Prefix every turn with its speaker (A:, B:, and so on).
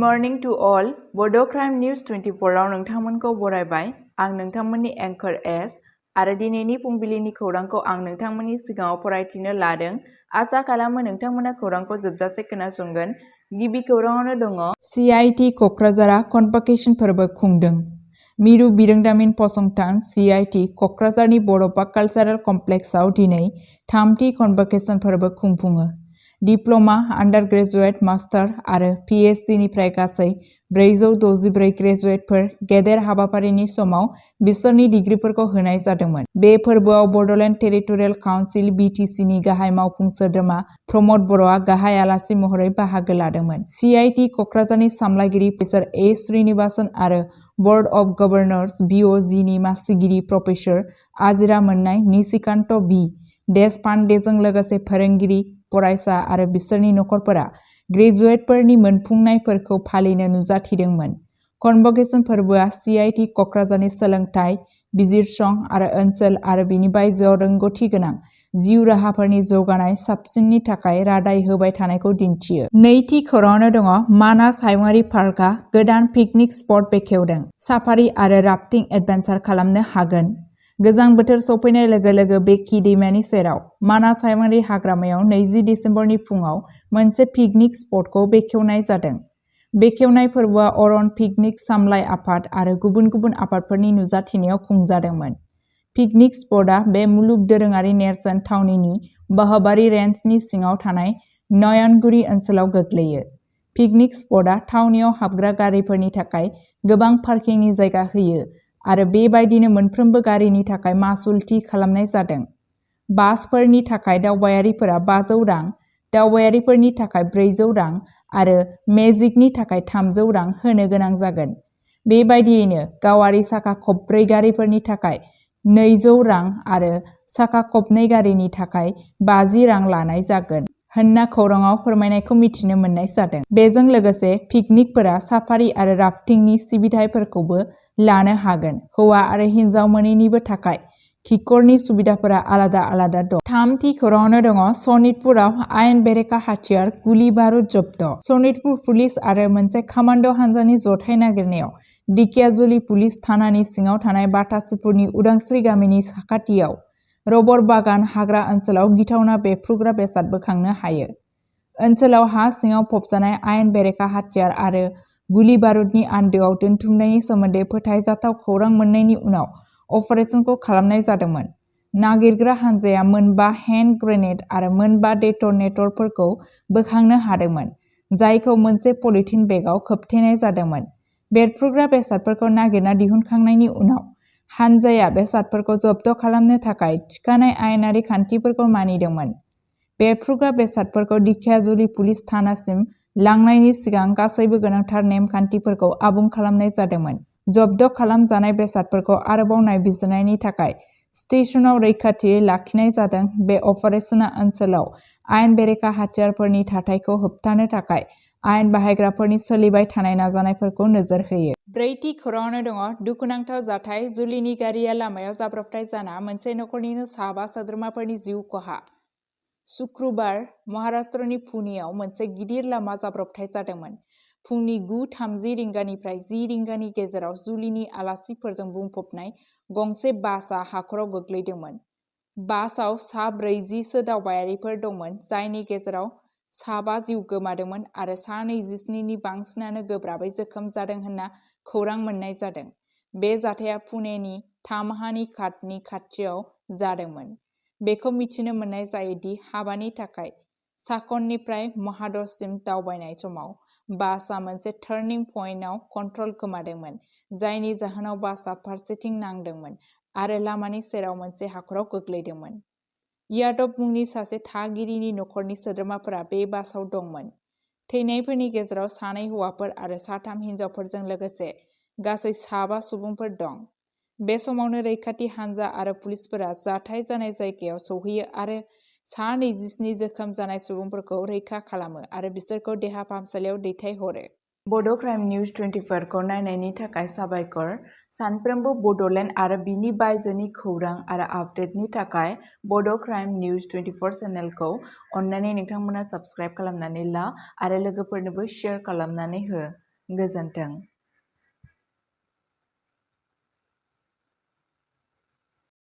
A: morning to all. Bodo News 24 आव नोंथांमोनखौ बरायबाय। आं नोंथांमोननि एंकर एस आरो दिनैनि फुंबिलिनि खौरांखौ आं नोंथांमोननि सिगाङाव फरायथिनो लादों। आसा खालामो नोंथांमोना खौरांखौ जोबजासे खोनासंगोन। गिबि खौराङावनो दङ CIT क'क्राझारआ कनभकेशन फोरबो खुंदों। मिरु बिरोंदामिन फसंथान CIT क'क्राझारनि बर'पा कालचारेल कमप्लेक्सआव दिनै थामथि कनभकेशन फोरबो खुंफुङो। डिप्ल'मा, आन्डार ग्रेजुएट, मास्टार आरो PhD निफ्राय गासै 464 ग्रेजुएटफोर गेदेर हाबाफारिनि समाव बिसोरनि डिग्रीफोरखौ होनाय जादोंमोन। बे फोरबोआव बड'लेण्ड टेरिटरियेल काउन्सिल BTC नि गाहाय मावफुं सोद्रोमा प्रमद बर'आ गाहाय आलासि महरै बाहागो लादोंमोन। CIT क'क्राझारनि सामलायगिरि प्रफेसर A. श्रीनिवासन आरो बर्ड अफ गभर्नर्स BOG नि मासिगिरि प्रफेसर आजिरा मोननाय निशिकान्त B. देशपान्डेजों लोगोसे फोरोंगिरि, फरायसा आरो बिसोरनि नखरफोरा ग्रेजुएटफोरनि मोनफुंनायफोरखौ फालिनो नुजाथिदोंमोन। कनभकेशन फोरबोआ CIT क'क्राझारनि सोलोंथाइ, बिजिरसं आरो ओनसोल आरो बिनि बायजोआव रोंग'थि गोनां जिउ राहाफोरनि जौगानाय साबसिननि थाखाय रादाय होबाय थानायखौ दिन्थियो। नैथि खौराङावनो दङ मानास हायुङारि पार्कआ गोदान पिकनिक स्पट बेखेवदों। साफारि आरो राफ्टिं एडभेन्सार खालामनो हागोन। गोजां बोथोर सफैनाय लोगो लोगो बेकि दैमानि सेराव मानास हायुङारि हाग्रामायाव 20 दिसेम्बरनि फुङाव मोनसे पिकनिक स्पटखौ बेखेवनाय जादों। बेखेवनाय फोरबोआ अरन पिकनिक सामलाय आफाद आरो गुबुन गुबुन आफादफोरनि नुजाथिनायाव खुंजादोंमोन। पिकनिक स्पटआ बे मुलुग दोरोङारि नेरसोन थावनिनि बाहाबारि रेन्जनि सिङाव थानाय नयनगुरि ओनसोलाव गोग्लैयो। पिकनिक स्पटआ थावनियाव हाबग्रा गारिफोरनि थाखाय गोबां पार्किंनि जायगा होयो आरो बेबायदिनो मोनफ्रोमबो गारिनि थाखाय मासुल थि खालामनाय जादों। बासफोरनि थाखाय दावबायारिफोरा 500 रां, दावबायारिफोरनि थाखाय 400 रां आरो मेजिकनि थाखाय 300 रां होनो गोनां जागोन। बेबायदियैनो गावारि साखा खबब्रै गारिफोरनि थाखाय 200 रां आरो साखा खबनै गारिनि थाखाय 50 रां लानाय जागोन होनना खौराङाव फोरमायनायखौ मिथिनो मोननाय जादों। बेजों लोगोसे पिकनिकफोरा साफारि आरो राफ्टिंनि सिबिथाइफोरखौबो लानो हागोन। हौवा आरो हिन्जाव मोननैनिबो थाखाय खिखरनि सुबिदाफोरा आलादा आलादा दं। थामथि खौराङावनो दङ सनितपुराव आयेन बेरेखा हाथियार, गुलि बारुद जब्द। सनितपुर पुलिस आरो मोनसे कामान्ड' हान्जानि जथाय नागिरनायाव दिकियाजुलि पुलिस थानानि सिङाव थानाय बाटासिपुरनि उदांस्रि गामिनि साखाथियाव रबर बागान हाग्रा ओनसोलाव गिथावना बेफ्रुग्रा बेसाद बोखांनो हायो। ओनसोलाव हा सिङाव फबजानाय आयेन बेरेखा हाथियार आरो गुलि बारुदनि आन्दोआव दोनथुमनायनि सोमोन्दै फोथायजाथाव खौरां मोननायनि उनाव अपारेशनखौ खालामनाय जादोंमोन। नागिरग्रा हान्जाया 4 हेन्ड ग्रेनेड आरो 4 डेट'नेटरफोरखौ बोखांनो हादोंमोन, जायखौ मोनसे पलिथिन बेगआव खोबथेनाय जादोंमोन। बेरफ्रुग्रा बेसादफोरखौ नागिरना दिहुनखांनायनि उनाव हान्जाया बेसादफोरखौ जब्द खालामनो थाखाय थिखानाय आयेनारि खान्थिफोरखौ मानिदोंमोन। बेरफ्रुग्रा बेसादफोरखौ दिकियाजुलि पुलिस थानासिम लांनायनि सिगां गासैबो गोनांथार नेम-खान्थिफोरखौ आबुं खालामनाय जादोंमोन। जब्द खालामजानाय बेसादफोरखौ आरोबाव नायबिजिरनायनि थाखाय स्टेशनाव रैखाथियै लाखिनाय जादों। बे अपारेशना ओनसोलाव आयेन बेरेखा हाथियारफोरनि थाथायखौ होबथानो थाखाय आयेन बाहायग्राफोरनि सोलिबाय थानाय नाजानायफोरखौ नोजोर होयो। ब्रैथि खौराङावनो दङ दुखुनांथाव जाथाय, जुलिनि गारिया लामायाव जाब्रबथाय जाना मोनसे नखरनिनो 5 सोद्रोमाफोरनि जिउ खहा। शुक्रबार महाराष्ट्रनि पुनेआव मोनसे गिदिर लामा जाब्रबथाय जादोंमोन। फुंनि 9:30 रिंगानिफ्राय 10 रिंगानि गेजेराव जुलिनि आलासिफोरजों बुंफबनाय गंसे बासआ हाखराव गोग्लैदोंमोन। बासआव सा 40 सो दावबायारिफोर दंमोन, जायनि गेजेराव 5 जिउ गोमादोंमोन आरो सा 27 नि बांसिनानो गोब्राबै जोखोम जादों होनना खौरां मोननाय जादों। बे जाथाया पुनेनि तामहानि घाटनि खाथियाव जादोंमोन। बेखौ मिथिनो मोननाय जायो दि हाबानि थाखाय साकननिफ्राय महादसिम दावबायनाय समाव बासआ मोनसे टार्निं पइन्टआव कन्ट्रल गोमादोंमोन, जायनि जाहोनाव बासआ फारसेथिं नांदोंमोन आरो लामानि सेराव मोनसे हाखराव गोग्लैदोंमोन। यादव मुंनि सासे थागिरिनि नखरनि सोद्रोमाफोरा बे बासआव दंमोन। थैनायफोरनि गेजेराव 2 हौवाफोर आरो 3 हिनजावफोरजों लोगोसे गासै 5 सुबुंफोर दं। बे समावनो रैखाथि हान्जा आरो पुलिसफोरा जाथाय जानाय जायगायाव सौहैयो आरो सा 27 जोखोम जानाय सुबुंफोरखौ रैखा खालामो आरो बिसोरखौ देहा फाहामसालियाव दैथायहरो। बड' न्यूज 24 खौ नायनायनि थाखाय साबायखर। सानफ्रोमबो बड'लेण्ड आरो बिनि बायजोनि खौरां आरो आपडेटनि थाखाय बड' न्यूज 24 चेनेलखौ अन्नानै नोंथांमोना साबस्क्राइब खालामनानै ला आरो लोगोफोरनोबो शेयार खालामनानै हो। गोजोन्थों।